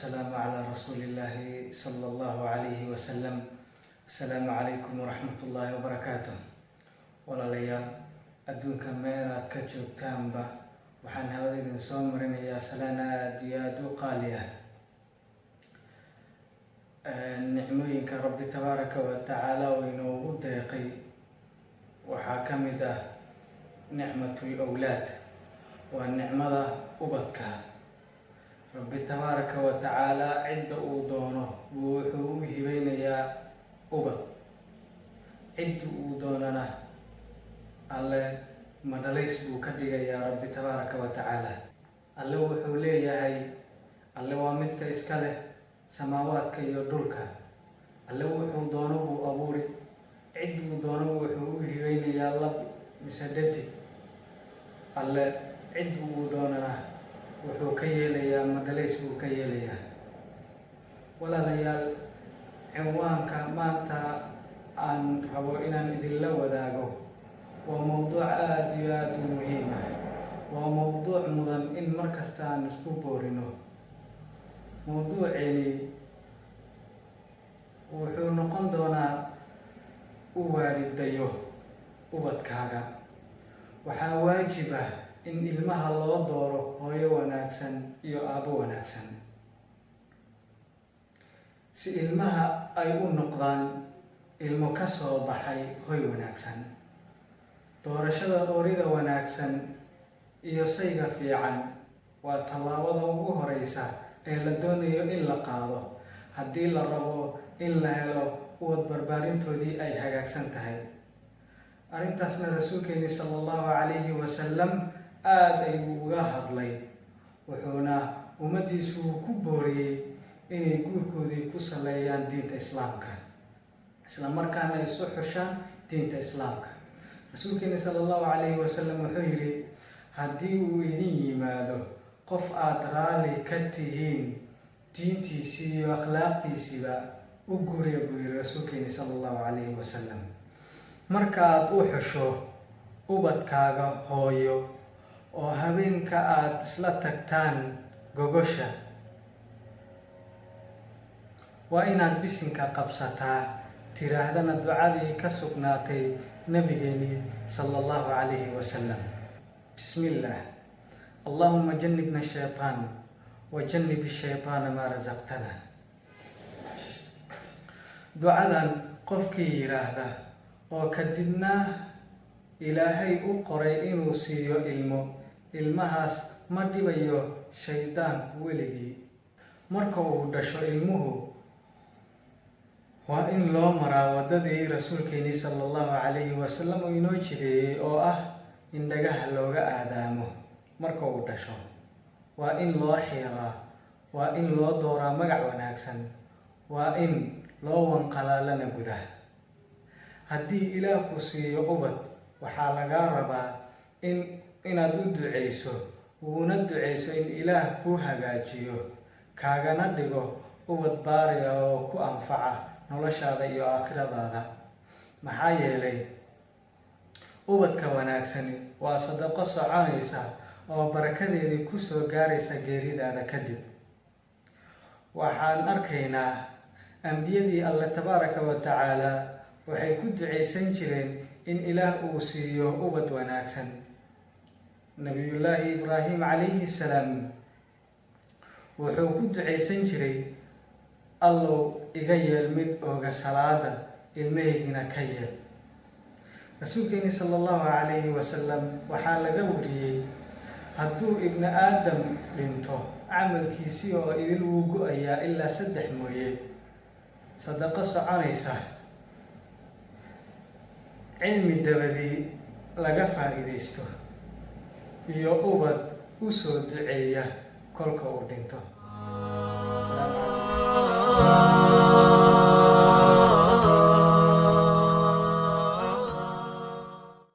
Wasalaamu calaa rasuulillaahi sala allahu calayhi wasalam. Assalaamu calaykum waraxmatullaahi wabarakaatuh. Walaalayaal, adduunka meelaad ka joogtaanba, waxaan hawada idin soo marinayaa salaan aada iyo aada u qaali ah. Nicmooyinka Rabbi tabaaraka wa tacaala uu inoogu deeqay waxaa ka mid ah nicmatul awlaad, waa nicmada ubadka. Rabbi tabaaraka wa tacaala cidda uu doono buu wuxuu u hibeynayaa ubad, cidda uu doonana Alle madhalays buu ka dhigayaa. Rabbi tabaaraka wa tacaala, Alle wuxuu leeyahay: Alle waa midka iska leh samaawaadka iyo dhulka. Alle wuxuu doono buu abuuri, cidduu doono wuxuu u hibeynayaa lab mise dhadig. Alle ciddu uu doonana wuxuu ka yeelayaa madhalays buu ka yeelayaa. Walaalayaal, cinwaanka maanta aan rabo inaan idinla wadaago waa mowduuc aada iyo aada u muhiim ah, waa mowduuc mudan in mar kasta aan isku boorino. Mowduuceeni wuxuu noqon doonaa u waalidayo ubadkaaga. Waxaa waajib ah in ilmaha loo dooro hooyo wanaagsan iyo aabbo wanaagsan, si ilmaha ay u noqdaan ilmo ka soo baxay hoy wanaagsan. Doorashada oorida wanaagsan iyo sayga fiican waa tallaabada ugu horeysa ee la doonayo in la qaado haddii la rabo in la helo ubad barbaarintoodii ay hagaagsan tahay. Arrintaasna Rasuulkeeni sala allahu calayhi wasalam aada ayuu uga hadlay, wuxuuna ummaddiisu ku booriyey inay guurkoodii ku saleeyaan diinta Islaamka, isla markaana isu xushaan diinta Islaamka. Rasuulkeeni sala allahu calayhi wasalam wuxuu yidhi: "Haddii uu idin yimaado qof aada raalli ka tihiin diintiisii iyo akhlaaqdiisiiba, u guuriya," buu yihi Rasuulkeeni sala allahu calayhi wasalam. Marka aada u xusho ubadkaaga hooyo oo habeenka aada isla tagtaan gogosha, waa inaad bisinka qabsataa, tiraahdana ducadii ka sugnaatay Nabigeeni sala allahu calayhi wasalam: "Bismillaah, allahuma janibna shaytaan wa janib shaytaana maa rasaqtana." Ducadan qofkii yidhaahda oo kadibna Ilaahay u qoray inuu siiyo ilmo, ilmahaas ma dhibayo shaydaan weligii. Marka uu dhasho ilmuhu, waa in loo maraa waddadii Rasuulkeeni sala allahu calayhi wasalam uu inoo jideeyey, oo ah in dhagaha looga aadaamo marka uu dhasho, waa in loo xiiraa, waa in loo dooraa magac wanaagsan, waa in loo wanqalaa lana gudaa. Haddii Ilaah ku siiyo ubad, waxaa lagaa rabaa in inaad u duceyso, uguna duceyso in Ilaah kuu hagaajiyo, kaagana dhigo ubad baariya oo ku anfaca noloshaada iyo aakhiradaada. Maxaa yeelay, ubadka wanaagsani waa sadaqo soconaysa oo barakadeedii kusoo gaaraysa geeridaada kadib. Waxaan arkaynaa ambiyadii Alle tabaaraka wa tacaala waxay ku ducaysan jireen in Ilaah uu siiyo ubad wanaagsan. Nabiyullaahi Ibraahim calayhi salaam wuxuu ku ducaysan jiray: "Allow, iga yeel mid ooga salaada, ilmahaygina ka yeel." Rasuulkeeni sala allahu calayhi wasalam waxaa laga wariyey: "Hadduu ibnu Aadam dhinto, camalkiisii oo idil wuu go-ayaa ilaa saddex mooye: sadaqo soconaysa, cilmi dabadii laga faa'iidaysto, iyo ubad u soo duceeya kolka uu dhinto." Asalaamu calaykum.